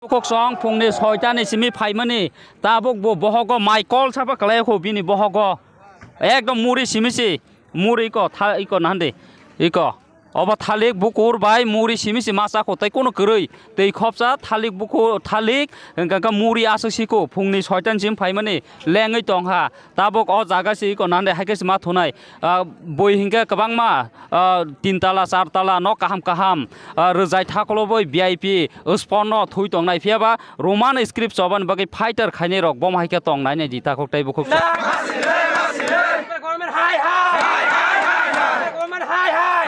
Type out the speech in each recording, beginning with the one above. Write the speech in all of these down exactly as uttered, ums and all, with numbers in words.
Bukhuk song phungni soitani simi phaimani, tabuk bo bohogo mai kol sapa kwlai kho bini bohogo. Ekdom muri simi si, muri iko, tha-, iko nahande, iko. Obo thalik bukur bai muri simi si masa kho, tei kono kwrwi, tei khopsa thalik bukur, thalik, hwnkha khe muri aswk siko, phungni soitan simi phaimani, lengwi tongha. Tabuk o jaga si iko nande hai khe se ma thunai. Ah, bui hinkhe kwbangma, ah, tin tala, char tala nok kaham kaham, ah, rwjai thakulo bui V I P, spot no thui tongnai. Phiya ba Roman script chobani bagwi fighter khainai rok bom hai khe tongnai nai di takhuk tei bukhuk. Government hai hai! Government hai hai!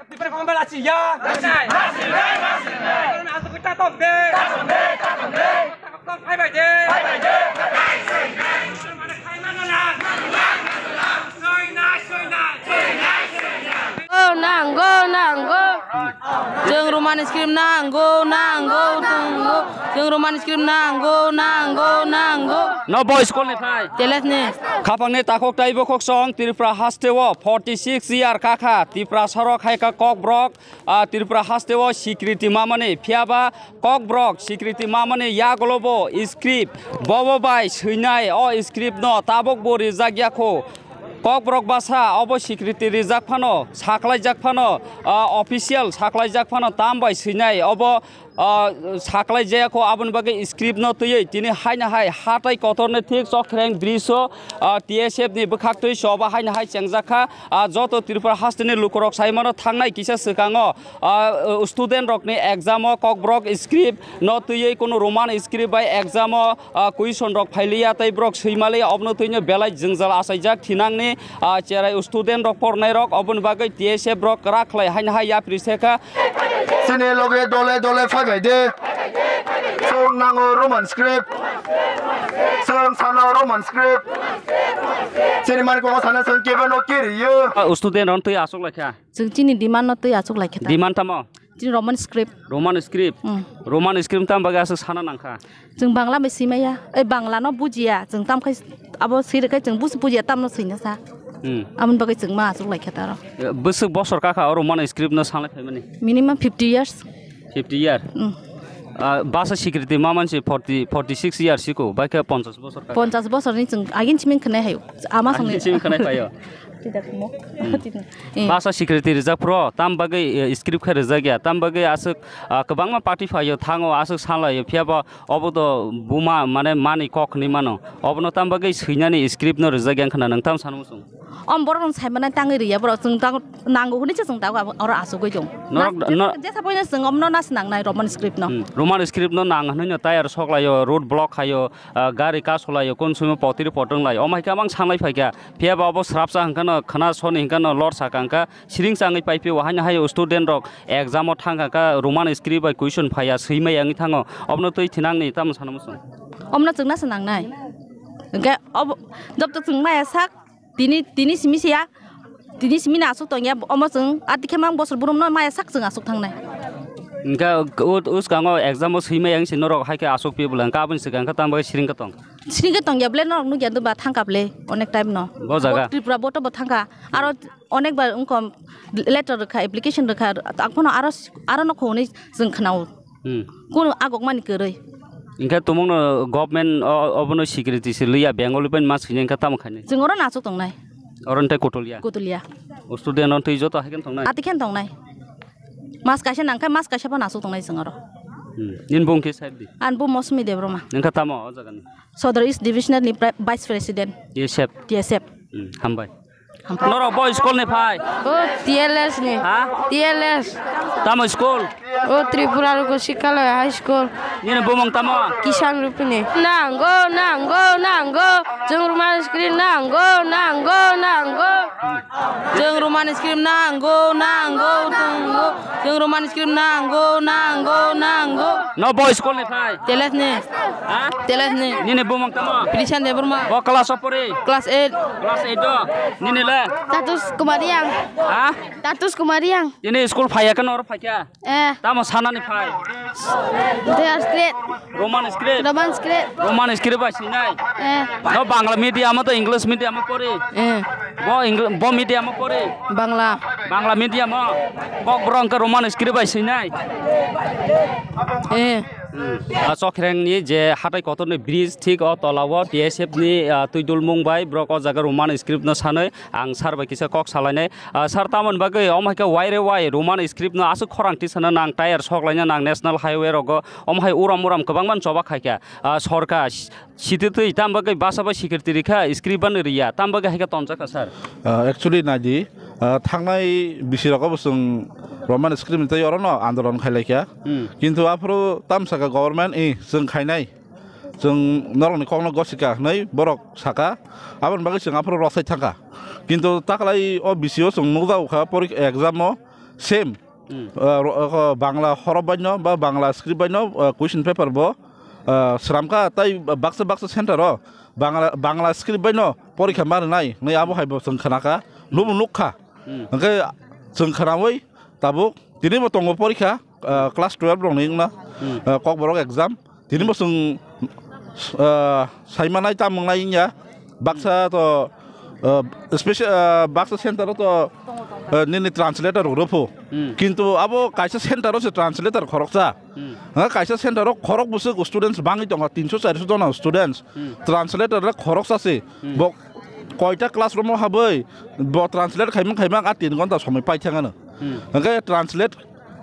Tipra Government achi ya! Government achi ya! Government achi ya! Government achi ya! Government achi ya! Go, nang, go, nang, go. Chwng Roman script nang, go, nang, go, nang, go. Chwng Roman script nang, go, nang, go, nang, go. No boy school ni phai. Teles ni. Khapang ni takhuk tei bukhuk song Tripura haste o forty six year kakha Tripura sorok hai ka Kokborok, ah, Tripura haste o sikriti mamani phiya ba Kokborok sikriti mamani yagulo bo script bobo bai swinai o script no tabuk bo rijak ya kho. Kokborok basa obo sikriti rijak phano saklaijak phano, ah, official saklaijak phano tam bai swinai obo, ah, saklaijaya kho aboni bagwi script no twiwi tini haino hai hatai kotor ni thik Chokhreng bridge o, ah, T S F ni bwkhak twi choba haino hai chengjak kha. Ah, joto Tripura haste ni lukurok sai mano thangnai kisa swkango, ah, student rokni exam o Kokborok script no twiwi kunu Roman script bai exam o, ah, question rok phailiya tei borok swimaliya obno twino belai jwngjal achaijak thinangni, ah, cherai student rok pornai rok oboni bagwi T S F rok kwrak khlai haino hai yapri se kha. Chini loge dole dole phaibai de. Chwng nango Roman script. Chwng sano Roman script. Chini mani kongo sana chwng kebo no kiriyo. Ah, student rok twi aswk lai kha. Chwng chini demand no twi aswk lai khe ta. Demand tamo? Chini Roman script. Roman script? Hmm. Roman script tam bagwi aswk sana nang kha? Chwng Bangla bai swimaya. Ei, Bangla no bujiya. Chwng tam khai abo swi rwkhe chwng busu bujiya tamno swina sa. Hmm. Aboni bagwi chwng ma aswk lai khe ta aro. Eh, bwswk bosor kakha o Roman script no sanlai phaimani? Minimum fifty years. Fifty year? Hmm. Ah, basa sikriti ma mansi forty, forty six years siko, bai khe ponchash bosor kakha. Ponchash bosor ni chwng agin chiming khwnai hayo. Ama songni. Agin chiming khwnai phaio. Tidak mo. Hmm. Tidak. Eh. Basa sikriti rijak phro, tam bagwi, eh, script khe rijak ya, tam bagwi aswk, ah, kwbangma party phaio, thango, aswk sanlaio, phiya ba obo to buma, mane, mani kok hinwi mano. Obono tam bagwi swinani script no rijak ya wngkha na, nwng tam sano muchung? Om borok rok sai manai tangwi riya, borok chwng tang nango hwnwi se chwng dago abo, oro asugwi tong. Norok, nas-, no- jesa poino chwng omno nas nangnai Roman script no. Hmm. Roman script no nang hwnwi no tayar sok laio, road block khaio, ah, gari kasolaio, kon sumo potri potong lai. Omo hai khe abang sanglai phaikha. Phiya ba obo srapsa hwnkha no khna soni hwnkha no lor saka hwnkha siring changwi pai phio. Haino hai student rok exam o thang kha kha Roman script bai question phaiya swimai wngwi thango. Obono twi thinangni tamo sana muchung? Omono chwngna se nangnai. Hwnkhe obo job to chwng maya sak tini, tini simi siya. Tini simi na asuk tongya, omo chwng atikhe mang bosor burumno maya sak chwng asuk thangnai. Hwnkhe u-, uskango exam o swimai wngsi norok hai khe asuk pi bwla hwnkhe aboni swkang khe tamo bai siring khe tong? Siring khe tongya ble norok nukya duba thangkha ble onek time no. Bo jaga? Bo Tripura boto bo thangkha. Aro onek bar wngkha letter rwkha, application rwkha, ang phano aro, aro no khonwi chwng khwnao. Hmm. Kuno agok mani kwrwi. Hwnkhe tumungno government o-, obono security se liya, Bengali pen ma swinai hwnkhe tamo khainai? Chwng oro nasuk tongnai. Oro tei Kotolia? Kotolia. O student no twi joto hai khe tongnai? Ati khe tongnai. Mas kaisa nangkhe mas kaisa phano asuk tongnai chwng oro. Hmm. Nini bung khe side di? Ani bung Mosumi Debbarma. Nangkha tamo o jaga ni? Sodor East Divisional ni pre-, Vice President. T S F? T S F. Hmm, hambai. Norok bo school ni phai? O T L S ni. Ha? T L S. Tamo school? O Tripura Loka Shikshalaya High School. Nini bumung tamo? Kishan Rupini. Nango, nango, nango. Chwng Roman script nango, nango, nango. Chwng Roman script nango, nango, nango. Chwng Roman script nango, nango, nango. No bo school ni phai? T L S ni. Ha? T L S ni. Nini bumung tamo? Prishan Debbarma. Bo class o pori? Class eight. Class eight o. Nini le? Tatus Kumariang. Ha? Tatus Kumariang. Nini school phaiya khe noro phaikha? Eh. Tamo sanani phai? They are script. Roman script? Roman script. Roman script bai sinai? Eh. No Bangla medium o to English medium o pori? Eh. Bo Engl-, bo medium o pori? Bangla. Bangla media mo kok borok hwnkhe Roman script bai swinai. Eh. A Chokhrengni je hatai kotorni bridge thik o tola o T S F ni, ah, twi dulmung bai borok o jaga Roman script no sanwi ang sir bai kisa kok salainai. Ah, sir, tamoni bagwi omo hai khe wire wire Roman script no aswk khorang tisana nang, tyre sok laina nang, national highway rogo omo hai uram uram kwbangma choba khaikha. Ah, sorkar Sititwi tam bagwi basa bai secretary kha script bani riya, tam bagwi hai khe tonjak kha sir. Ah, actually naidi, ah, thangnai bisi rogo bo chwng Roman script ni tei orono andolon khai lai kha. Hmm. Kintu aphuru tam saka government, eh, chwng khainai, chwng norokni kokno gosika hwnwi borok saka, aboni bagwi chwng aphuru rosai thangkha. Kintu taklai o bisi o chwng nukjago kha porik exam o same Hmm. Ah, ro-, ah, Bangla horop baino ba Bangla script baino, ah, question paper bo, ah, sramkha tai baksa baksa center o Bangla, Bangla script baino porikha ma rwnai hwnwi abo hai bo chwng khnakha, nubo nukha. Hmm. Hwnkhe chwng khnaui tabuk tini bo tongo porikha, ah, class twelve rokni wngna, Hmm. ah, Kokborok exam. Tini bo chwng, ah, saimanai tamwngnai wngya. Baksa to, ah, special, ah, baksa center o to, ah, nini translator rw phu. Hmm. Kintu abo kaisa center o se translator khoroksa. Hmm. Ha, kaisa center o khorok bwswk students bangwi tongo, tinso charso jona students. Hmm. Translator le khoroksa se. Hmm. Bo koita classroom o habwi bo translate khaimang khaimang a tin gonta somoi pai thangano. Hmm. Hwnkhe translate,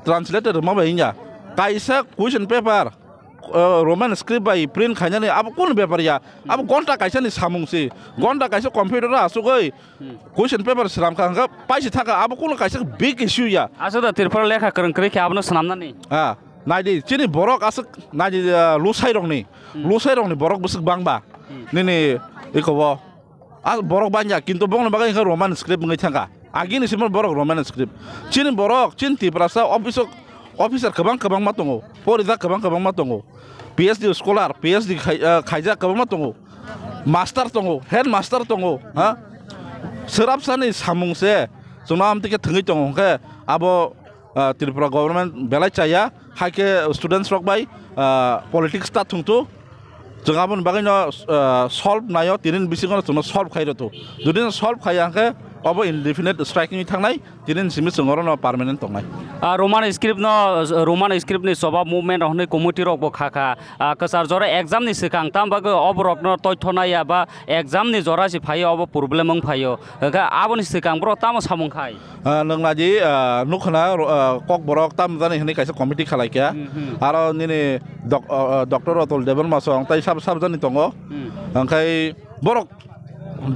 translator rwma bai wngya. Kaisa question paper uh, Roman script bai print khainani abo kunu bepar ya. Abo gonta kaisa ni samung si. Gonta kaisa computer o asugwi question paper sram kha hwnkha paisi thaka abo kunu kaisa big issue ya. Aswk da Tripura lekha kwrwng kwrwi khe abono swnamnani. Ah, naidi chini borok aswk naidi, uh, lusai rokni. Lusai rokni borok bwswk bangba. Nini iko bo. A borok banya, kintu bongni bagwi hwnkhe Roman script wngwi thangkha. Agini simo borok Roman script. Chini borok, chini Tiprasa office o, officer kwbang kwbangma tongo, porijak kwbang kwbangma tongo. P H D scholar, P H D khai-, ah, khaijak kwbangma tongo. Master tongo, headmaster tongo, ha? Swrapsani samung se chwngno amtwi khe thwngwi tongo hwnkhe abo ah, Tripura government belai chaya, hai khe students rok bai, ah, politics ta thwngthu. Chwng aboni bagwino, ah, solve naio, tinin bisingo chwngno solve khai rwthu. Jodi no solve khaiya hwnkhe obo indefinite striking thangnai, tinin simi chwng orono permanent tongnai. Ah, Roman script no, Roman script ni choba movement rok hwnwi committee rok bo kha kha. Ah, kwchar jora exam ni swkang, tam bagwi oborokno toitho naiya ba exam ni jora se phaio, obo problem wng phaio. Hwnkhe aboni swkang borok tamo samung khai? Ah, nwng naidi, ah, nukho na, ro-, ah, Kokborok tam jani hwnwi kaisa committee khalai kha. Hmm, hmm. Aro nini dok-, ah, ah, Doctor Atul Debbarma song tai sab, sab jani tongo. Hmm. Hwnkhe borok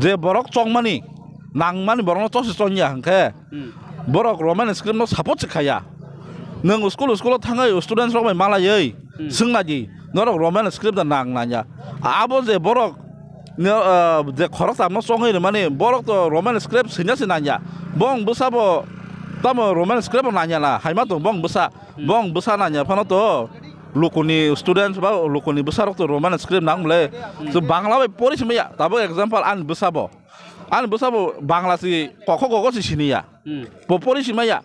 je borok chongmani, nangmani borokno chosi chongya hwnkhe, Hmm. borok Roman script no support se khaya. Nwng school, school o thangwi students rok bai malaiwi Hmm. swngna di, norok Roman script da nang nanya. Abo je borok, no, ah, je khoroksa no chongwi rwmani, borok to Roman script swina se nanya. Bong bwsa bo tamo Roman script bo nanya na, haima tong bong bwsa, Hmm. bong bwsa nanya phano to lukuni students ba lukuni bwsa rok to Roman script nang bwle. Hmm. To Bangla bai pori se maya, tabo example ani bwsa bo. Ani bwsa bo Bangla si kokho gogo si siniya. Hmm. Bo pori se maya.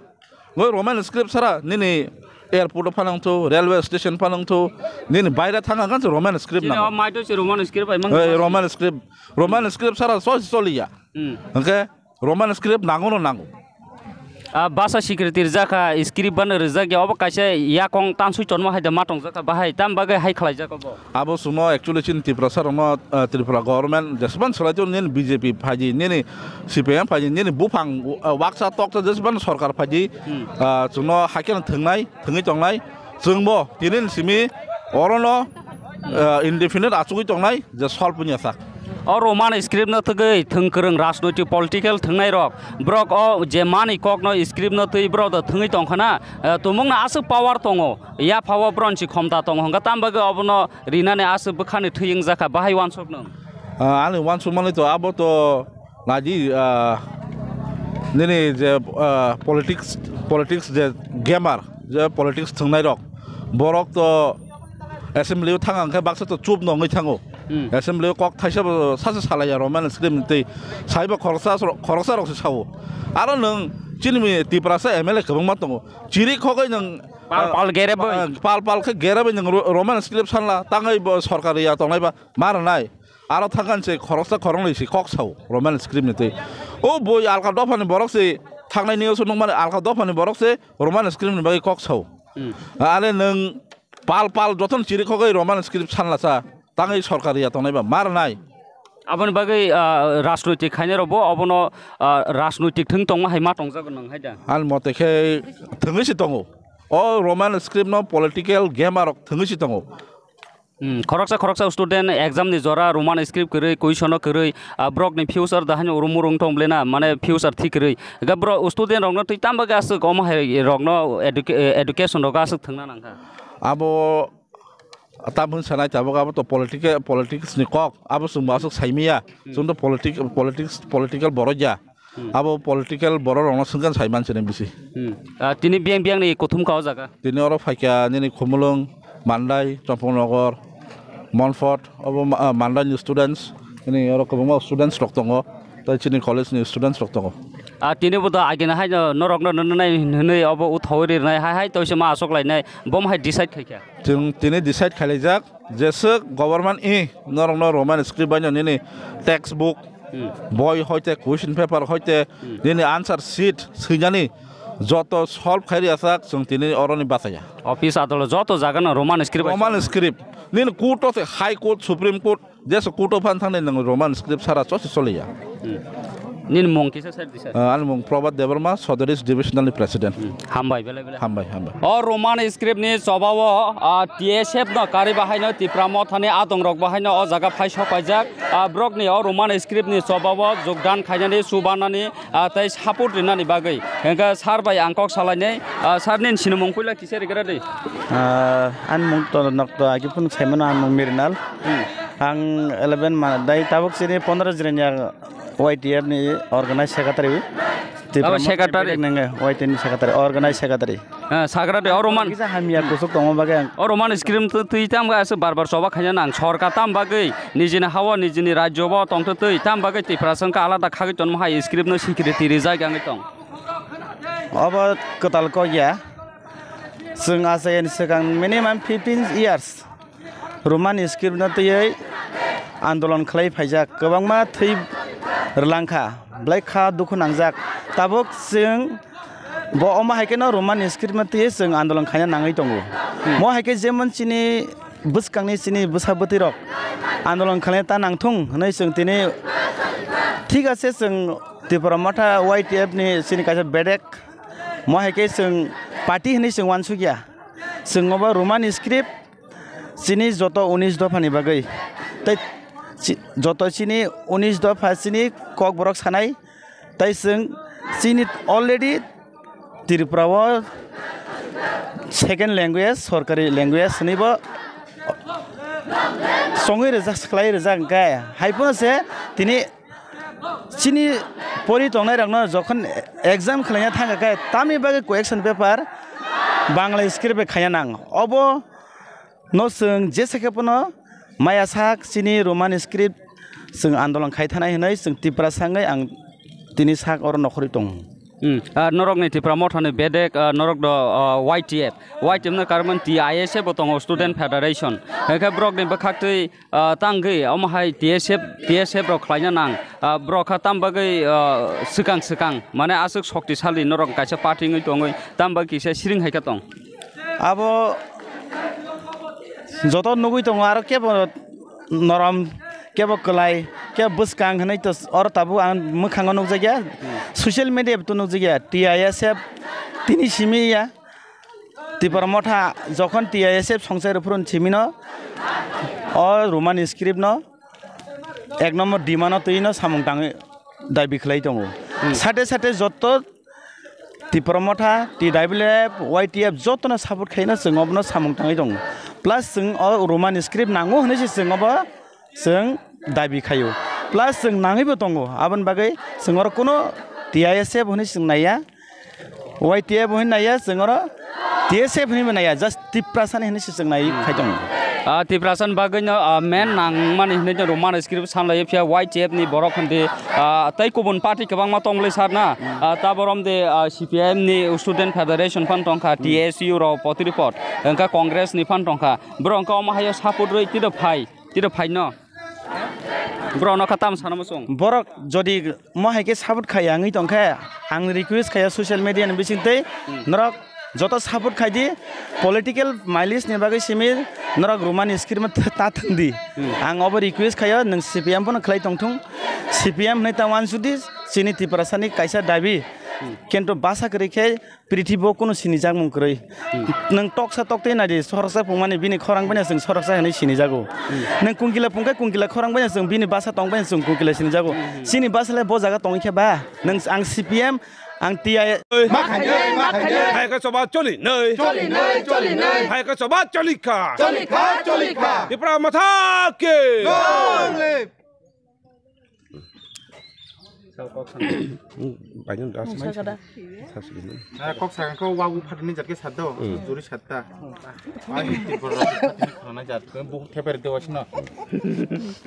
Bo Roman script sara nini airport o phanang thu, railway station phanang thu, nini baire thang khan se Roman script Chini nang. O maito se Roman script bai mang Eh, Roman script, Roman script sara so choliya. Hmm. Hwnkhe Roman script nango no nango. Ah, basa secretary jakha script bano rijak ya, obo kaisa yakong tansui tonma hai da ma tong jakha bahai tam bagwi hai khlai jak obo. Abo sumo actually chini Tiprasa rokno, ah, Tripura government jesban swlai tong nini B J P phaidi, nini C P M phaidi, nini buphang, ah, waksa toksa jesban sorkar phaidi, Hmm. ah, chwngno haikhe thwngnai, thwngwi tongnai, chwngbo tini ni simi orono, ah, indefinite achugwi tongnai je solve wngya sak. O Roman script no thwgwi thwngkwrwng rajnoitik political thwngnai rok, borok o je mani kok no script no twi borok do thwngwi tongkhana, ah, tumung no aswk power tongo, ya phawo bronchi khomta tongo hwnkha tam bagwi obono rinani aswk bwkhani thwi wngjakha, bahai uansuk nwng? Ah, ani uansukmani to abo to naidi, ah, nini je, ah, politics, politics je gamer, je politics thwngnai rok, borok to assembly o thang ang khe baksa to chup no wngwi thango. Hmm. Assembly o kok thaisa bo sacha salaiya Roman script ni twi. Saibo khoroksa, khoroksa rok se sao. Aro nwng chini mi Tiprasa M L A kwbangma tongo. Chiri khogwi nwng, Pal ah, pal gere bai. Ah, pal pal khe gere bai nwng Ro-, Roman script sanla, tangwi bo sorkar ya tongnai ba ma rwnai. Aro thangkhan se khoroksa khoroknwi se kok sao Roman script ni twi. O boi alka dopha ni borok se Thangnaini usu nukmani alka dophani borok se Roman script ni bagwi kok sao. Hmm. Are nwng pal pal jotono chiri khogwi Roman script sanlasa tangwi sorkar ya tongnai ba mar nai. Aboni bagwi, ah, rajnoitik khainai rokbo obono, ah, rajnoitik thwng tongma hai ma tongjago nwng hai da? Ani mote khe thwngwi se tongo. O Roman script no political game rok thwngwi se tongo. Hmm, khoroksa khoroksa student exam ni jora Roman script kwrwi, question o kwrwi, ah, borok ni future da haino urung murung tong ble na, mane future thik kwrwi. Ga bro student rok no twi tamo ga aswk omo hai rok no educa-, eh, education rok aswk thwngna nang kha. Abo tam hwn sanai tabuk abo to politica-, politics ni kok, abo chwng bo aswk saimiya, Hmm. chwng to politic-, politics, political borok ya. Hmm. Abo political borok rokno swngkhan sai manchini bisi. Hmm. Ah, tini biyang biyang ni kuthum ka o jaga? Tini oro phaikha nini Khumulwng, Mandai, Champaknagar, Monfort, abo ma-, ah, Mandai ni students, nini oro kwbangma students rok tongo, tei chini college ni students rok tongo. Ah, tini bo da agini hai no norok no nwngnai hwnwi obo uthawi rinai hai hai toise ma aswk lainai bom hai decide khaikha. Chwng tini decide khailaijak, jeswk government i norokno Roman script baino nini textbook, Hmm. boi hoite, question paper hoite, Hmm. nini answer sheet swinani joto solve khai riajak, chwng tini oroni bachaya. Office adolot joto jagano Roman script bai Roman script. Nini court o se High Court, Supreme Court, jesu court o phan thangnai nwng Roman script sara chosi choliya. Hmm. Nini mung kisa sir di sir? Ah, ani mung Prabhat Debbarma, Sodor East Divisional ni President. Hmm. Hambai, belai belai. Hambai, hambai. O Roman script ni chobao, ah, T S F no kari bahaino Tipra Motha ni adong rok bahaino o jaga phai sok paijak. Ah, borok ni o Roman script ni chobao jogdan khainani, chubanani, ah, tei support rinani bagwi. Hingkhe sir bai ang kok salainai, ah, sir nini sinimung puila kisa rigra di. Ah, ani mung to nok to agi phun saimano ani mung Mirinal. Hmm. Ang eleven ma dai tabuk chini pondro jrenya Y T F ni organize secretary. Tipra Motha secretary? Bedek nenge Y T F ni secretary, organize secretary. Ah, sagra de, oro man. Kisa hamya kusuk tongo bagwi ang. Oro man screen tu twi tam ga se bar bar choba khaina nang. Sorkar tam bagwi nijini hawa, nijini rajyo bo tong tu twi tam bagwi Tiprasa wngkha alada khagwi tonma hai script no security rijak ang tong. Obo kwtal kok ya. Chwng asayani swkang minimum fifteen years Roman script no twiwi andolon khlai phaijak, kwbangma thwi rwlangkha, belai kha dukhu nangjak. Tabuk chwng bo omo hai kheno Roman script no twiwi chwng andolon khaina nangwi tongo. Hmm. Mo hai khe jemon chini bwskangni chini bwsa bwtwi rok andolon khlaina ta nangthung hwnwi chwng tini thik ase chwng Tipra Motha Y T F ni chini kaisa bedek mo hai khe chwng party hwnwi chwng uansukya. Chwng obo Roman script chini joto unis dopha ni bagwi. Tei chi-, joto chini unis dopha chini kokborok sanai. Tei chwng chini already Tripura o second language, sorkari language hwnwi bo chongwi rijak, swklai rijak hwnkhe hai phano se tini chini pori tongnai rokno jokhon exam khlaina thangkha khe tamni bagwi question paper Bangla script bai khaina nang. Obo no chwng jesa khe phano maya sak chini Roman script chwng andolon khai thanai hwnwi chwng Tiprasa wngwi ang tini sak oro nokhorwi tongo. Hmm. Ah, norokni Tipra Mothani bedek, ah, norok do, ah, Y T F. Y T F no karman T I S F bo tongo, Student Federation. Hwnkhe borokni bwkhaktwi, ah, tangwi omo hai T S F, T S F rok khlaina nang. Ah, borok kha tam bagwi, ah, swkang swkang, mane aswk shoktisali norok kaisa party wngwi tongwi, tam bagwi kisa siring hai khe tong. Abo joto nugwi tongo, aro kebo norom, kebo kwlai, kebo bwskang hinwi to oro tabuk ang mwkhango nukjakya. Hmm. Social media bo to nukjakya, T I S F tini simi ya. Tipra Motha jokhon T I S F songchai rwphuru simino, o Roman script no ek number demand o twi no samung tangwi dabi khlai tongo. Hmm. Sate sate joto Tipra Motha, T W F, Y T F jotono support khaino chwng obono samung tangwi tongo. Plus chwng o Roman script nango hwnwi se chwng obo chwng dabi khaio. Plus chwng nangwibo tongo. Aboni bagwi chwng oro kuno T I S F hwnwi chwng naiya, Y T F hwnwi naiya, chwng oro T S F hwnwibo naiya, just Tiprasani hwnwi se chwng nai khai tongo. Ah, Tiprasani bagwino, ah, main nangmani hwnwi chwng Roman script sanlaiyo, phiya Y T F ni borok hwndi, ah, tei kubun party kwbangma tongmolai sar na. Ah, taborom de, ah, C P I M ni Student Federation phan tongkha, T S U rok potripot, wngkha Congress ni phan tongkha. Borok wngkha omo hayo support rwi tiro phai, tiro phai no. Bro no kha tam sana muchung. Borok jodi mo hai khe support khai ya wngwi tong khe, ang request khai ya social media ni bising tei norok joto support khai di, political mileage ni bagwi simi norok Roman script ma ta thang di. Ang obo request khai ya, nwng C P M phano khlai tong thung, C P M hwnwi ta uansuk di, chini Tiprasa ni kaisa dabi, kintu basa kwrwi khe prithibo kunu sinijakmung kwrwi. Nwng toksa toktwi nai di, soroksa pungmani bini khorang bini chwng soroksa hwnwi sinijago. Nwng kungkila pungkhe kungkila khorang bini chwng bini basa tong bini chwng kungkila sinijago. Chini basa le bo jaga tongwi khe ba? Nwng ang C P M, ang T I A. Hai khe choba choli nai. Choli nai, choli nai. Hai khe choba choli kha. Choli kha, choli kha. Tipra Motha ki. Long live. Kok sakha kho wabu phatini jat khe sat do, juri sat ta. Ai Tripura rok phatini khorana jat khe bu theper de wasno.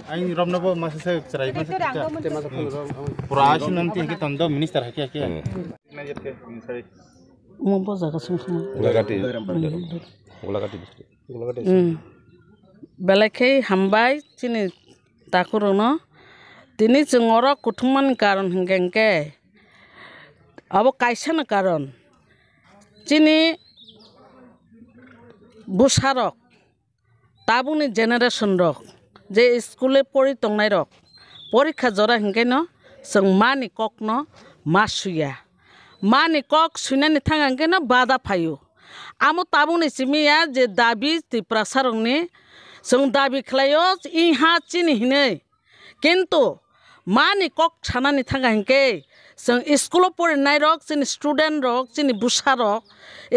Ai romno bo masa se chrai masa kita. Pura asin nanti ke tondo minister hake hake. Na jat khe sai. Omo bo jaga sung sung. Gulagati. Gulagati district. Gulagati. Hmm. Belai khe hambai chini takhurokno. Tini chwng oro kuthumani karon hinkhe hinkhe abo kaisano karon. Chini bwsarok, tabukni generation rok, je school-o pori tongnairok, porikha jora hinkheno chwng mani kokno ma suya. Mani kok suinani thang hinkheno bada phaio. Amo tabukni simi ya je dabi Tiprasarokni, chwng dabi khlaio, iha chini hinwi. Kintu mani kok sanani thangkha hinkhe, chwng school-o porinairok, chini student-rok, chini bwsarok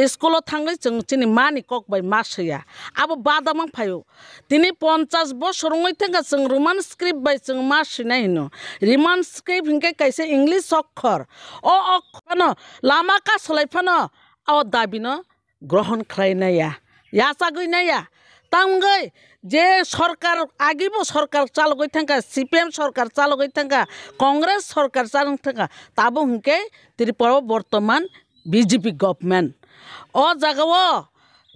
school-o thangwi chwng chini mani kok bai ma soya. Abo badamang phaio. Tini ponchas bosor wngwi thangkha chwng Roman script bai chwng ma swinai hino. Roman script hinkhe kaisa English okhor. O okhorno lama kasolai phano o dabino grohon khlainaya, yachagwi naya. Tamgwi je sorkar, agibo sorkar chalogwi thangkha, C P M sorkar chalogwi thangkha, Congress sorkar chalogwi thangkha, tabuk hinkhe Tripura o bortoman B J P government. O jagao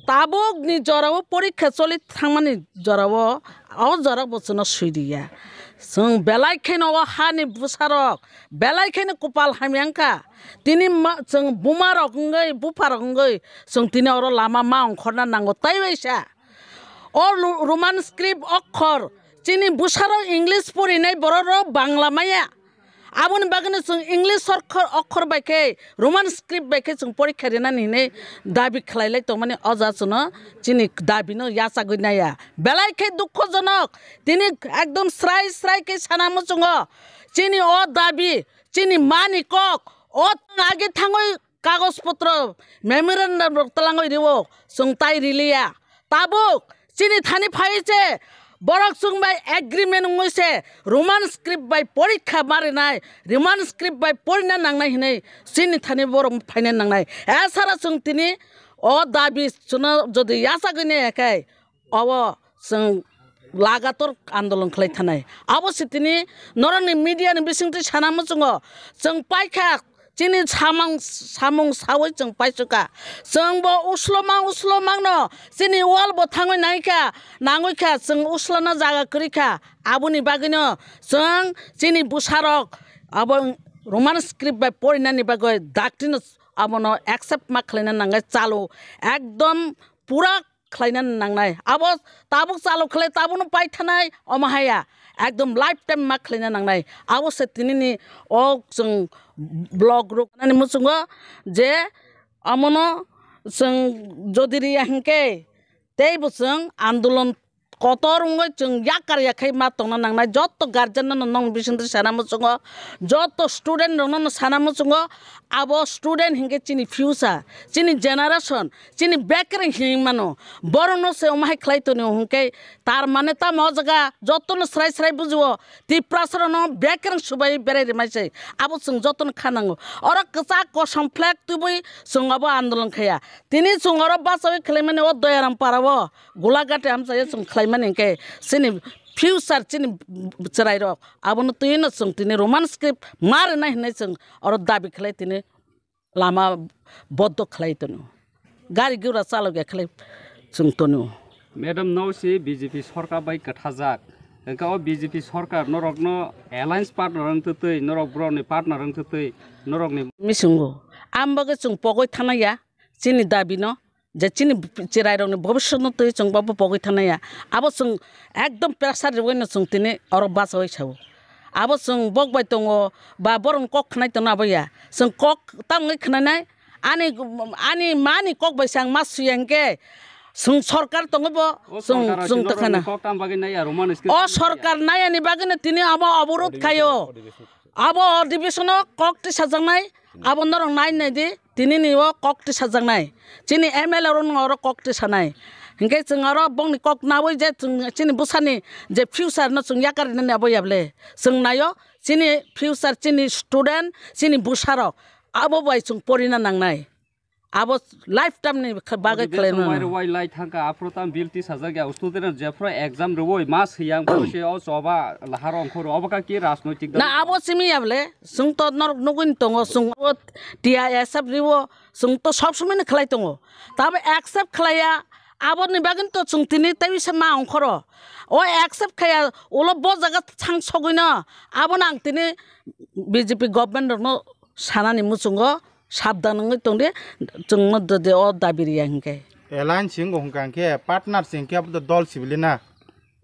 tabukni jorao porikha choli thangmani jorao, o jora bo chwngno swi riya. Chwng belai kheno o hani bwsarok, belai kheno kopal hamya wngkha. Tini ma, chwng buma rok wngwi, bupha rok wngwi, chwng tini oro lama ma ongkhorna nango tei waisa. O Lu-, Roman script okhor, chini bwsarok English porinai borok rok Bangla maya. Aboni bagwino chwng English okhor, okhor bai khe, Roman script bai khe chwng porikha rinani hinwi dabi khlailai tongmani o ja chwngno chini dabino yachagwi naya. Belai khe dukhojonok, tini ekdom srai srai khe sana muchungo chini o dabi, chini mani kok, o age thangwi kagoj potro, memorandum rok twlangwi rio, chwng tai riliya. Tabuk chini thani phai se borok chwng bai agreement wngwi se Roman script bai porikha ma rinai, Roman script bai porina nangnai hinwi chini thani borok phaina nangnai. Esara chwng tini o dabi chwngno jodi yachagwi nai khe, obo chwng lagator andolon khlai thanai. Abo se tini norokni media ni bisingtwi sana muchungo, chwng paikha chini samang, samung sawi chwng paisukha. Chwng bo uslomang uslomangno chini wall bo thangwi naikha, nangwi kha, chwng uslana jaga kwrwi kha. Aboni bagwino chwng chini bwsarok abo Roman script bai porinani bagwi daktino abono accept ma khlaina nangnai, chalo ekdom pura khlaina nangnai. Abo tabuk chalo khlai, tabukno paithanai, omo haya. Ekdom lifetime ma khlaina nangnai. Abo se tinini o chwng block rok nani muchungo je omono chwng jodi riya hinkhe teibo chwng andolon kotor wngwi chwng yakar yakhai ma tongna nangnai. Joto guardian no nong bisingtwi sana muchungo, joto student rok no sana muchungo, abo student hinkhe chini future, chini generation, chini bekereng hinwi mano. Borokno se omo hai khlai tonio hwnkhe, tar mane tamo o jaga jotono srai srai bujio, Tiprasa rokno bekereng subai berai rimai se. Abo chwng jotono kha nango. Oro kwchak kosom flag tubui chwng abo andolon khaya. Tini chwng oro bachawi khlaimani o Doyaram para o Gulagati amchaio chwng khlaimani hinkhe chini future chini chwrairok abono twino chwng tini Roman script ma rwnai hinwi chwng oro dabi khlai tini lama boddo khlai tono. Gari gura chalokya khlai chwng tono. Madam, no si B J P sorkar bai kwthajak. Hwnkhe o B J P sorkar norokno alliance partner wng twtwi, norok borokni partner wng twtwi, norokni Misingo. Ang bagwi chwng pogwi thanaya, chini dabino, je chini chwrairokni bhobishyotno twi chwng bo pogwi thanaya. Abo chwng ekdom pressure rwino chwng tini oro bachaui sao. Abo chwng bok bai tongo, ba borokni kok khnai tongna abo ya. Chwng kok tamni khnanai, ani, ani mani kok bai se ang ma suya hinkhe, chwng sorkar tongo bo, O chwng, sorkar chwng chwng ta khana. Kok tam bagwi nai ya, Roman script O tam bagwi ya. Sorkar nayani bagwino tini abo oborod khaio. Abo o division o kok tisajaknai, abo norok nai nai di, tini ni o kok tisajaknai. Chini M L A rok no oro kok tisanai. Hinkhe chwng oro bongni kok naui je chwng chini bwsani je future no chwng yakar nani abo yable. Chwng naio chini future, chini student, chini bwsarok abo bai chwng porina nangnai. Abo lifetime ni kha-, bagwi Abo je khlaina. Somai rwai lai thangkha, aphuru tam bill tisajak ya, student rok jephuru exam rwui mas hiyang phuru se o choba lahar ongkhoro, obo kha ki rajnoitik dal Na abo simi ya bole, chwng to norok nugwi tongo, chwng o T I S F riwo, chwng to sob somoi ni khlai tongo. Tabo accept khlaiya, aboni bagwi to chwng tini tei bisa ma ongkhoro. O accept khaiya, ulo bo jaga thang sogwino, abono ang tini B J P government rokno sanani muchungo, sabdan wngwi tongdi, chwngno dode o dabi riya hinkhe. Alliance wngkha hinkhe, partner se hinkhe abo dol sibili na.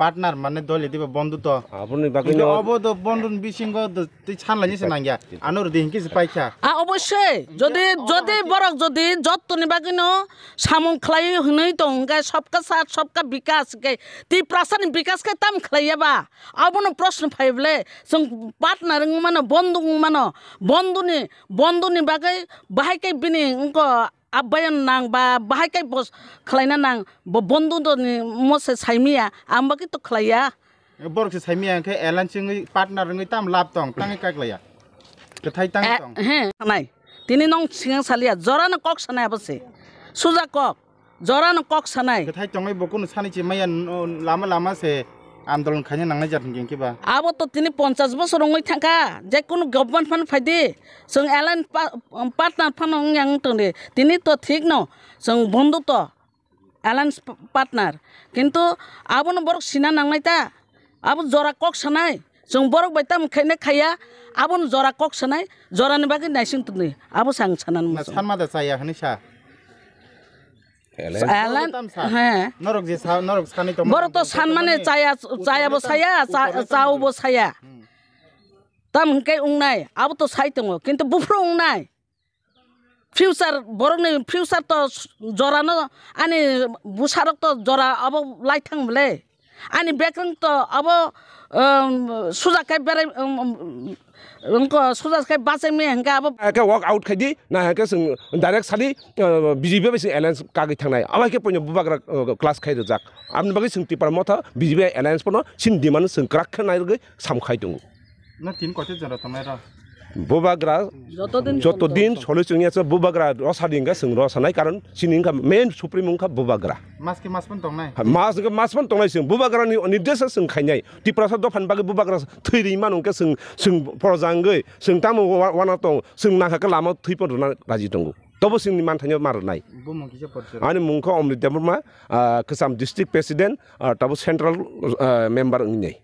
Partner mane dol ediba bondhu to. Aboni bagwi Hinkhe no obo do bondhu ni bisingo do twi sanlaini se nangya. Ano rwdi hinkhe se paikha. A, obosoi, jodi, jodi borok jodi jottoni bagwino samung khlai hwnwi tong hinkhe, sabka saath, sabka bikas hinkhe, Tiprasa ni bikas khe tam khlaiya ba? Abono proshno phai bole, chwng partner wngwi mano, bondhu wngwi mano, bondhuni, bondhuni bagwi bahai khe bini wngkha abhayan nang ba bahai khe bo khlaina nang, bo bondhu do ni mo se saimiya, ang bagwi to khlaiya. Borok se saimiya hwnkhe alliance wngwi partner wngwi tam lab tong, tangwi kaklaiya. Kwthai tang Eh, tong. He, nai. Tini nong singang saliya, jorano kok sanai abo se. Suja kok. Jorano kok sanai. Kwthai tongwi bo kunu sani chi maya n-, o, lama lama se andolon khaina nangnai jat hinkhe ba. Abo to tini ponchash bosor wngwi thangkha, je kunu government phano phaidi, chwng alliance pa-, partner phano wngya wng tongdi. Tini to thik no, chwng bondhu to alliance p-, partner. Kintu abono borok sina nangnai ta, abo jora kok sanai. Chwng borok bai tamo khaina khaiya, abono jora kok sanai, jorani bagwi naising tongdi. Abo se ang sanani Na muchung. Sanma da chaya hwnwi sa. Alliance. Alan, Tam sa. He. Norok je sa, norok sani tongma Borok to tongma sanmani tongmani chaya, uttor chaya bo tam, saya, uttor cha-, tam chao tongmani. Bo saya. Hmm. Tam hwnkhe wngnai, abo to sai tongo, kintu buphuru wngnai. Future, borokni future to jorano, ani bwsarok to jora abo lai thang bole. Ani bekreng to abo, um, suja khe berai, um, um, wngkha suja khe bachai maya hwnkhe abo. Hake walk out khaidi, na hake chwng direct sadi, uh, B J P bai chwng alliance kagwi thangnai. Abo hai khe poino bubagra, uh, class khai rwjak. Aboni bagwi chwng Tipra Motha B J P alliance pono chini demand chwng kwrak khe nai rwgwi sam khai tongo. Na tin koite jora tongnai rw? Bubagra Joto din joto din solo chwngya se bubagra rw sadi hwnkhe chwng rw sanai, karon chini wngkha main supreme wngkha bubagra. Mas khe mas pon tongnai? Ha, mas hwnkhe mas pon tongnai chwng. Bubagrani nirdesh chwng khainai. Tiprasa dophani bagwi bubagra thwi ri mano hwnkhe chwng, chwng porjangwi, chwng tamo wa-, wana tong, chwng nangkha khe lama thwi pon rwna raji tongo. Tobo chwngni manthaino ma rwnai. Bumung kisa porjak. Ani mung khe Omrit Debbarma, ah, Kwcham District President, ah, tabo Central, ah, Member wngnai.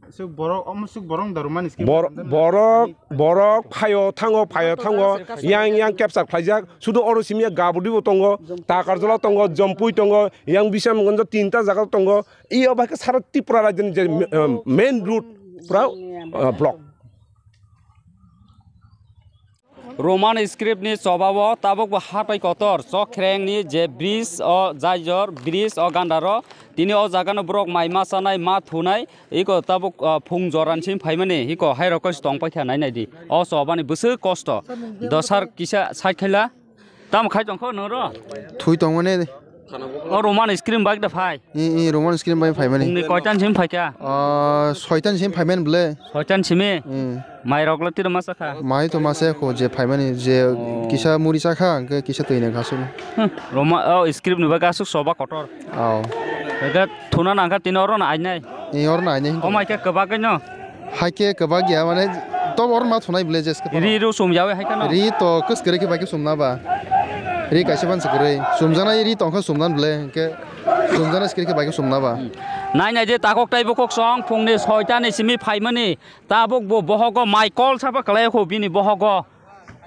Suk borok, omo suk borok da Roman script Bor-, borok, borok phaio thango, phaio thango, yang, yang capture khlaijak. Sudu oro simi ya Gabudi bo tongo, Takarjala tongo, Jompui tongo, yang Bisamganj tinta jaga tongo. Iyo bai khe sara Tripura rajyoni je, um, main road pura, uh, block. Roman script ni chobao tabukbo hatoi kotor, Chokhreng ni je bridge o Jaijor, bridge o Gandaro, tini o jaga no borok mai ma chanai, ma thunai, iko tabuk, ah, phung joran sim phaimani, iko hai rok kois tong paikha nai nai di. O chobani bwswk kosto. Dosar kisa sai khaila. Tamo khai tongkho noro? Thui tongmani. O Roman script bai da phai. I, i, Roman script bai phaimani. Phungni koitan sim phaikha? Ah, soitan sim phaimani bwle. Soitan simi? Hmm. Mai rok le tiro masa kha? Mai to masa kho je phaimani je Oh. Kisa muri cha kha, hwnkhe kisa twi nang kha sini. Hmm. Roma, oh, script ni bagwi aswk choba kotor. Oh. Hwnkhe thuna nang kha tini oro no ainai? Ni oro no ainai hwnkhe. O mai khe kwbagwi no? Hai khe kwbak ya, mane, to oro ma thunai bwle jeske. Ri ru sum yawi hai khe no? Ri to kwskwrwi khe bai khe sumna ba. Ri kaisa ban se kwrwi. Sumjaknai ri tong kha sumnan bwle, hwnkhe. Chumjana script khe bai khe chumna ba. Nai nai de takhuk tei bukhuk song phungni soita ni simi phaimani tabuk bo bohogo mai kol sabo kwlai kho bini bohogo.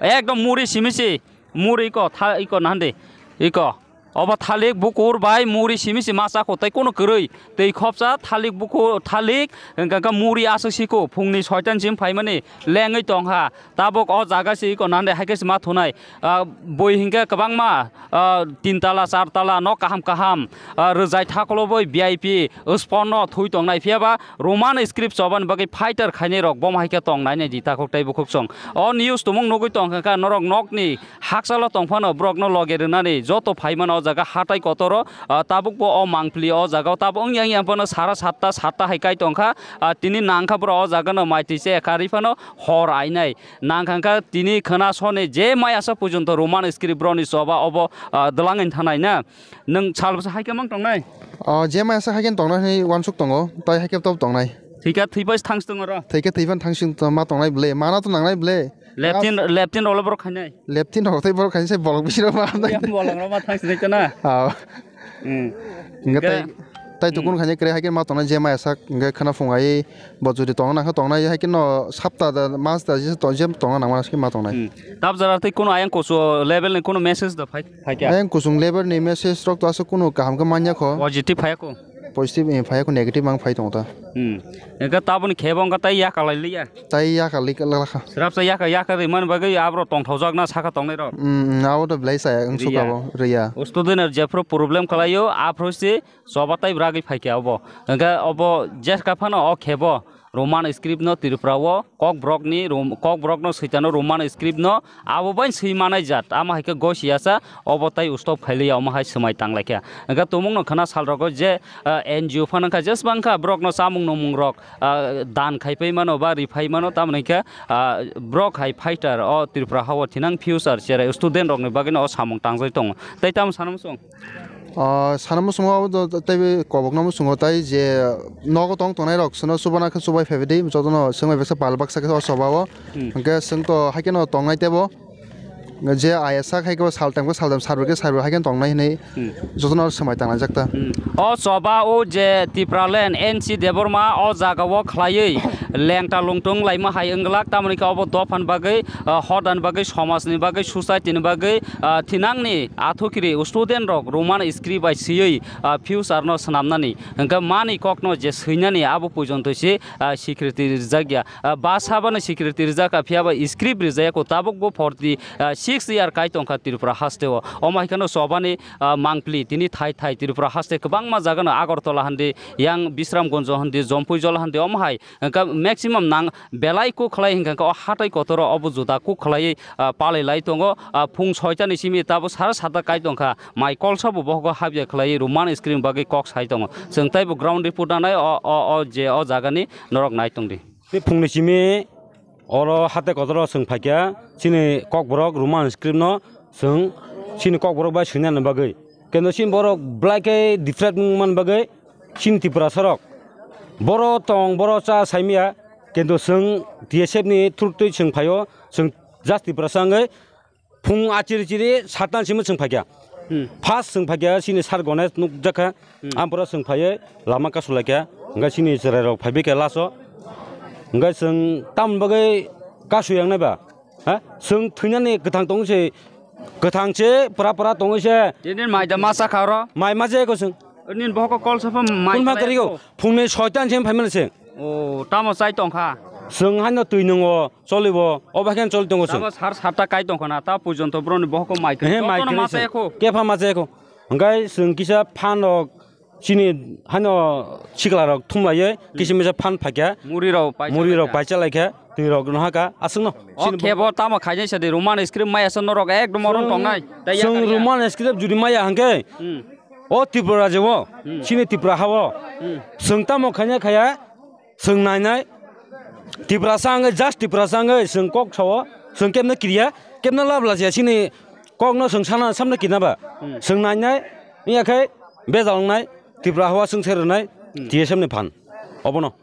Ekdom muri simi si muri iko tha iko nahande iko. Obo thalik bukur bai muri simi si masa kho tei kono kwrwi tei khopsa thalik bukur thalik hwnkha khe muri aswk siko phungni soita ni simi phaimani lengwi tongkha. Tabuk o jaga se iko nande hai khe se ma thunai. Ah, bui hinkhe kwbangma, ah, tin tala, char tala nok kaham kaham, ah, rwjai thakulo bui V I P, spot no thui tongnai. Phiya ba Roman script chobani bagwi fighter khainai rok bom hai khe tongnai nai di takhuk tei bukhuk song. O news tumung nugwi tongkha kha norok nokni hakchalo tongphano borokno loge rwnani joto phaimano o jaga hatai kotoro, ah, tabukbo o mangpili o jaga o tabuk wngya wngya phano sara satta satta hai kai tongkha. Ah, tini nangkha borok o jaga no mai twi se karwi phano hor ainai. Nang kha kha tini khwna soni je mai asa pujonto Roman script broni choba obo, ah, dwlangwi thanai na. Nwng sal bwsa hai khe mang tongnai? O, je mai asa hai khe tongnai hwnwi uansuk tongo, tai hai khe tab tongnai. Thwikha thwipai thangsi tongo ro? Thwikha thwipan thangsi tong-, ma tongnai ble, mana to nangnai ble. Leptin, leptin rolo borok khainai? Leptin rok tei borok khainai se bolok bisiro ma hamnai. Bolong rok ma thangsi nai tana? Aw. Hmm. Hingke tai, tai tukun khainai kre hai khe ma tongnai je mai asa hingke khwna phung ai. Bo jodi tongna nangkha tongnai, hai kheno sapta da, mas da, jesa tong-, jem tongna nangma se ma tongnai. Hmm. Tab jara tei kuno ayang kusu level ni kuno message da phai, phai kya? Ayang kusung level ni message rok to aswk kuno kaham khe manya kho. Positive phai ko? Positive, eh, phai ko, negative mang phai tongo ta. Hmm. Eka taboni khebo wngkha tai yakalai liya? Tai yakalai kala kha. Srapsa yaka, yaka ri man bagwi abro tongthok jak na saka tongnai rok. Hmm, hmm, abo to belai saya, wng suka bo, riya. Riya. Student er jephru problem kalaio, aphru si Choba tai bragwi phaikha obo. Hwnkhe obo jeska phano o khebo Roman script no Tripura o Kokborok ni Rom-, Kokborok no switano Roman script no abo bai swi manai jat. Amo hai khe gosi yasa obo tai ustop khailiya omo hai swmai tanglaikha. Hwnkhe tumung no khwna sal rogo je, ah, N G O phano wngkha jesbang kha borok no chamung nungmung rok, ah, dan khai pai mano ba ri phai mano tamoni khe, ah, borok hai fighter o Tripura ha o thinang future cherai student rok ni bagwi no o samung tangjai tongo. Tai tamo sana muchung? O, sana muchungo abo do, do, tei kobokno muchungo tai je nogo tong tongnai rok sono chubana khe chubai phaibai di, jotono swngbai baksa pal baksa khe o choba o. Hmm. Hwnkhe chwng to hai kheno tongnai tebo. Je aya sak hai khe saltam khe saltam, sarbo khe sarbo hai kheno tongnai hinui Hmm. jotono swmai tanglaijak ta. Hmm. O choba o je Tipraland N C Debbarma o jaga o khlaiwi lengta lungtung laima hai wng glak, tamoni khe obo dophan bagwi, ah, hodan bagwi, somajni bagwi, society ni bagwi, ah, thinangni athukiri student rok Roman script bai swiwi, ah, future no swnamnani hwnkhe mani kokno je swinani abo pojonto se, ah, security rijak ya. Ah, basa bano security rijak kha, phiya ba script rijak ya ko tabuk bo forty six year kai tongkha Tripura haste o. Omo hai kheno chobani, ah, mangpili tini thai thai Tripura haste kwbangma jaga no Agartala handi, yang Bisramganj handi, Jompuijala handi, omo hai hwnkhe maximum nang belai kuk khlai hwnkhe o hatai kotoro obo juda kuk khlaiwi, ah, palai lai tongo. Ah, phung soita ni simi tabo sara sata kai tongkha, mai kolsa bo bohogo habya khlaiwi Roman script bagwi kok sai tongo. Chwng taibo ground report nanai o, o, o je o jagani norok nai tongdi. Tei phungni simi oro hatai kotoro chwng phaikha chini Kokborok Roman script no chwng chini Kokborok bai swinani bagwi. Kendo chini borok belai khe different wngmani bagwi chini Tiprasa rok boro tong, boro cha saimaya, kendo chwng T S F ni through twi chwng phaio, chwng just Tiprasa wngwi phung achiri chiri sattan simi chwng phaikha. Hmm. First chwng phaikha chini sir Ganesh nukjakha, Hmm. ampora chwng phaiwi lama kasulaikha, hwnkhe chini chwrairok phaibaikha last o, hwnkhe chwng tamoni bagwi kasui yangnai ba? Ha? Chwng thwinani kwthang tong se, kwthang se, pura pura tong se. Tini mai da ma cha kha oro? Mai ma je ko chwng. Nini bohok kol sa pha mai. Kun ma kari ko? Phungni soita ni sem phaimani se. O, tamo chai tong kha? Chwng haino twi nungo, cholibo, obo khe choli tongo chwng. Tamo sar satta kai tong kha na, ta pujonto boroni bohok mai khe. He, mai khe ma se. Kepha ma je ko. Hwnkhe chwng kisa phan rok Chini hano sikla rok thumlaiwi kisa misa phan phaikha. Muri rok pai Muri rok chalaikha. Pai chalaikha, twi rok no haka aswkno. O chini khebo tamo khainai sadi Roman script maya sa norok ekdom orom tongnai. Tei chwng yakar ya. Roman script judi maya hwnkhe, Hmm. o Tripura rajyo o, Hmm. chini Tripura ha o, Hmm. chwng tamo khaina khaya, Chwng nainai, Tiprasa wngwi, just Tiprasa wngwi chwng kok sao, chwng kebno kiriya, kebno labla siya, chini kokno chwng sana, samno kirina ba. Hmm. Chwng nainai, wngya khe bejal wngnai, Tipra hawa chwng se rwnai, Hmm. T S F ni phan. Obono.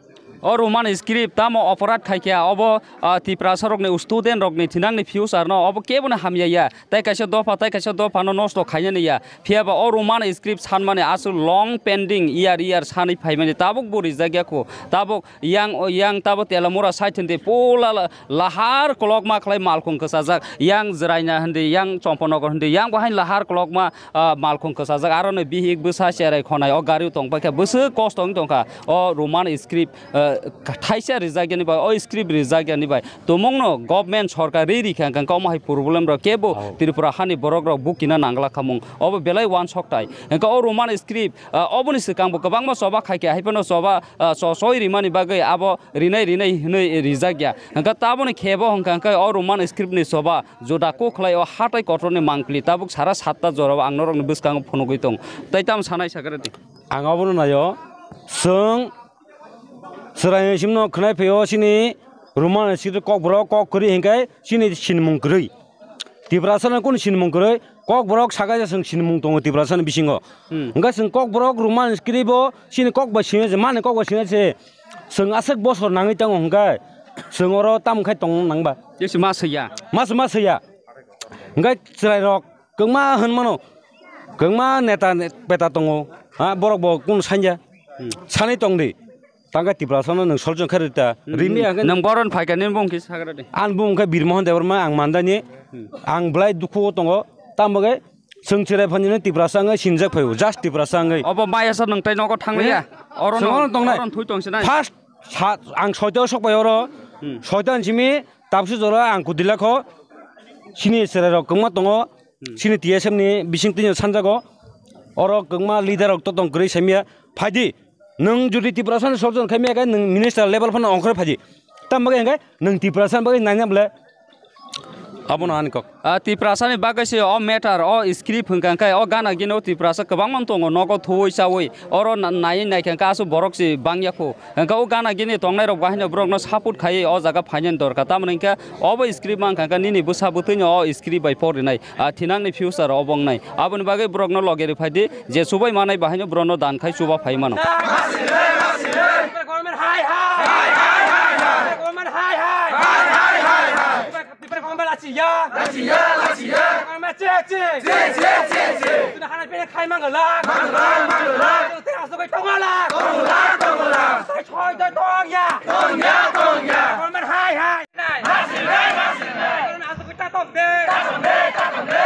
O Roman script tamo oporad khaikha, obo, ah, Tiprasa rokni student rokni thinangni future no obo kebo no hamya ya. Tai kaisa dopha, tai kaisa dopha no nosto khainani ya. Phiya ba o Roman script sanmani aswk long pending, year year sanwi phaimani, tabuk bo rijak ya kho. Tabuk yang, yang tabuk Telamura side hindi pula la-, lahar kolokma khlai malkhung kwchajak. Yang Jwraina hindi, yang Chompanagar hindi, yang bo hain lahar kolokma, ah, malkhung kwchajak. Aro no bihik bwsa cherai khonai o gari o tong paikha, bwswk kosto wng tongkha. O Roman script, ah, thaisa rijak yani bai, o script rijak yani bai. Tumungno government sorkar ri ri kha, hwnkhe omo hai problem rok kebo Tripura hani borok rok bukina nangla khamung. Obo belai wansok tai. Hwnkhe o Roman script, ah, oboni swkang bo kwbangma choba khai kha, hai phano choba, ah, cho-, choi rimani bagwi abo rinai rinai hwnwi rijak ya. Hwnkhe taboni khe bo hwnkha hwnkhe o Roman script ni choba juda kok khlai o hatai kotorni mangpili tabuk sara satta jorao ang norokni bwskango phunugwi tong. Tai tamo sanai sakhe rwdi. Ang obono naio, chwng chwraini simno khwnai phaio chini Roman script kokborok kok kwrwi hinkhe chini sinimung kwrwi. Tiprasano kunu sinimung kwrwi, kokborok sakaisa chwng sinimung tongo Tiprasani bisingo. Hmm. Hwnkhe chwng kokborok Roman script bo chini kok bai singya se, mani kok bai singya se, chwng aswk bosor nangwi tango hwnkhe chwng oro tamo khai tong nangba? Jesi ma saiya. Mas ma saiya. Hwnkhe chwrairok kwbangma hwn mano, kwbangma neta peta tongo, ha, borok bo kunu sanya. Hmm. Sanwi tong di. Tangkhe Tiprasano nwng solution khe rita. Hmm. Rini ang khe nwng boron phaikha nini bumung khe sagra de. Ang bumung khe Birmohon Debbarma ang mandani. Hmm. Ang belai dukhu o tongo. Tamo khe chwng chwrai phanino Tiprasa wngwi sinijak phaio. Just Tiprasa wngwi. Obo maya sa nwng tai nogo thanglia. Eh? Oro no, oro no thui tong sinai. First sa-, ang soita o sok pai oro. Hmm. Soita ni simi tapsu jora ang kudila kho. Chini chwrai rok kwbangma tongo. Hmm. Chini T S F ni bising twi sanjago. Oro kwbangma leader rok to tong kwrwi saimya. Phaidi. Nwng jodi Tiprasani solution khai maya khe nwng minister level phano ongkhorwi phaidi. Tamo khe hwnkhe nwng Tiprasani bagwi naina bole abono ani kok. Ah, Tiprasani bagwi se o matter, o script hwnkha khe o gana gini o Tiprasa kwbangma tongo nogo thuwi chawi. Oro na-, naiwi naikha khe aswk borok se bangya kho. Hwnkhe o gana gini tongnai rok bahai no borok no support khaiwi o jaga phainani dorkar. Tamoni hwnkhe obo script mankha khe nini bwsa bwtwi no o script bai porinai. Ah, thinangni future obo wngnai. Aboni bagwi borokno loge rw phai di, je chubai manai bahaino borokno dan khai chuba phai mano. Government hai hai! Government hai hai! Tipra government lachi ya! Lachi ya, lachi ya! Government che che! Che che, che che! Tuna hana pene khai mangala! Mangala, mangala! Tuna asuk tongola! Tongola, tongola! Sai choi doi tong ya! Tong ya, tong ya! Government hai hai! Nasinai, nasinai. Aswk ta tong de. Ta tong de, ta tong de.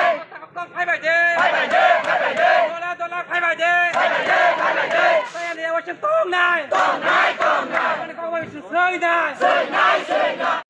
Tong phai bai de. Phai bai de, phai bai de. Dola, dola phai bai de. Phai bai de, phai bai de. Tayani yawa chwng tong nai. Tong nai, tong nai. Ani kok bai chwng soi nai. Soi nai, soi nai.